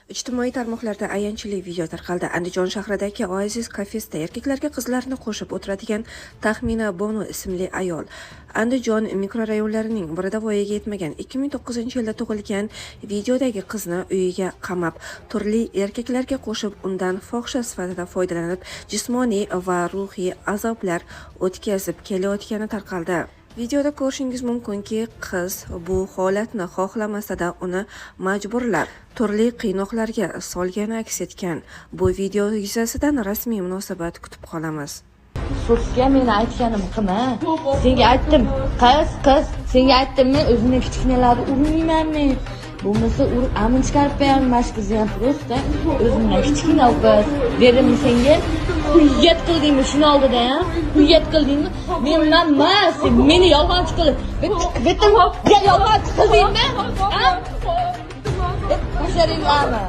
Ijtimoiy tarmoqlarda ayanchli video tarqaldi. Andijon shahridagi Oasis kafesida erkaklarga qizlarni qo'shib o'tiradigan Taxmina Bonu ismli ayol Andijon mikrorayonlarining birida voyaga yetmagan 2009-yilda tug'ilgan videodagi qizni uyiga qamab, turli erkaklarga qo'shib undan fohisha sifatida foydalanib, jismoniy va ruhiy azoblar o'tkazib kelayotgani tarqaldi. Videoda ko'rishingiz mumkinki, qiz bu holatni xohlamasada uni majburlab turli qiynoqlarga solgani aks etgan. Bu video yuzasidan rasmiy munosabat kutib qolamiz. So'zga meni aytganim qilma. Senga aytdim, qiz, qiz, senga aytdim men o'zimdan kichkinalarni urmayman men. Bo'lmasa urib amin chiqarib qo'yaman mana shu qizni ham просто o'zimdan kichkina qiz. Dedim senga, hujjat qildingmi shuni oldida ham? Hujjat qildingmi? Men emas, sen meni yolg'onchi qilib, bitta yolg'onchi qildingmi? Ha? Basharinglarmi?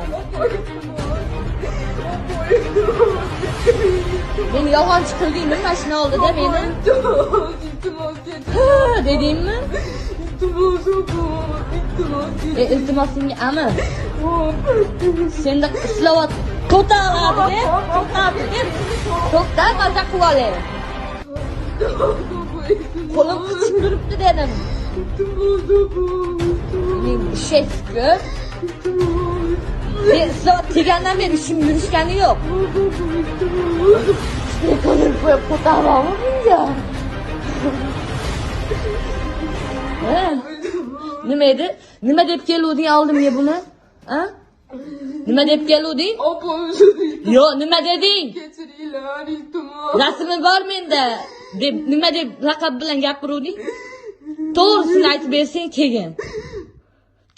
Meni yolg'onchi qildingmi mana shuni oldida meni? Dedingmi? İltimos senga ami. Senda islovat to'xtadi, to'xtadi. To'xta, maza qilib olay. Qo'lim qichib turibdi dedim. Men shefku. Men islovat kelgandan beri ishim yurishgani yo'q. Qo'lim qo'yib qo'tamanmi bunga? Nima edi? Nima deb keluvding oldimga buni? Ha? Nima deb keluvding? Yo'q, nima deding? Kechiringlar, iltimos. Rasmi bor menda deb nima deb laqab bilan gapiruvding? To'g'risini aytib bersang keyin.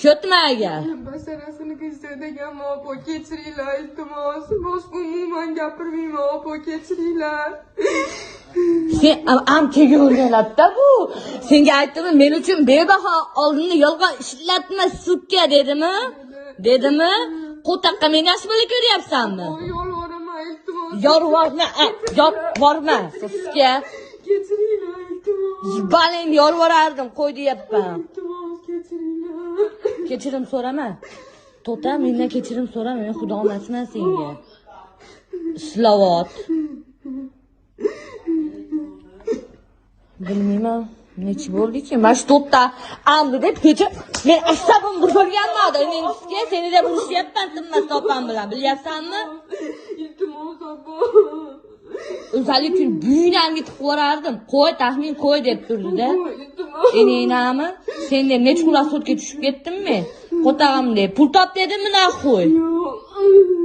Ko'tma agar. Basharasini qilishadiganman, opa, kechiringlar, iltimos. Boshqa umuman gapirmayman, opa, kechiringlar. Sen am tegaverganlarda bu. Senga aytdimmi, men uchun bebaho oldinni yolg'on ishlatma sukka dedimi? Dedimi? Qo'taqqa meni yaxshi bola ko'ryapsanmi? Yolvoraman, iltimos. Yorvorma, yorvorma, sukka. Kechiringlar, iltimos. Baling yorvorardim, qo'y deyapman. Iltimos, kechiringlar. Kechirim so'rama. To'ta, mendan kechirim so'rama, men xudo emasman senga. Islovot. Bilmayman, necha bo'ldiki? Mana shu to'pda amdi deb kecha men asabim buzilganmadi. Men sizga seni deb urishyapman tinmas opam bilan, bilyapsanmi? Iltimos, opa. O'zalik kun buyinamga tiqib yuborardim. Qo'y, taxmin qo'y deb turdi-da. Enenami? Sen deb necha kun sudga tushib ketdimmi? Qo'tag'im deb. Pul top dedimmi naxuy? Yo'q.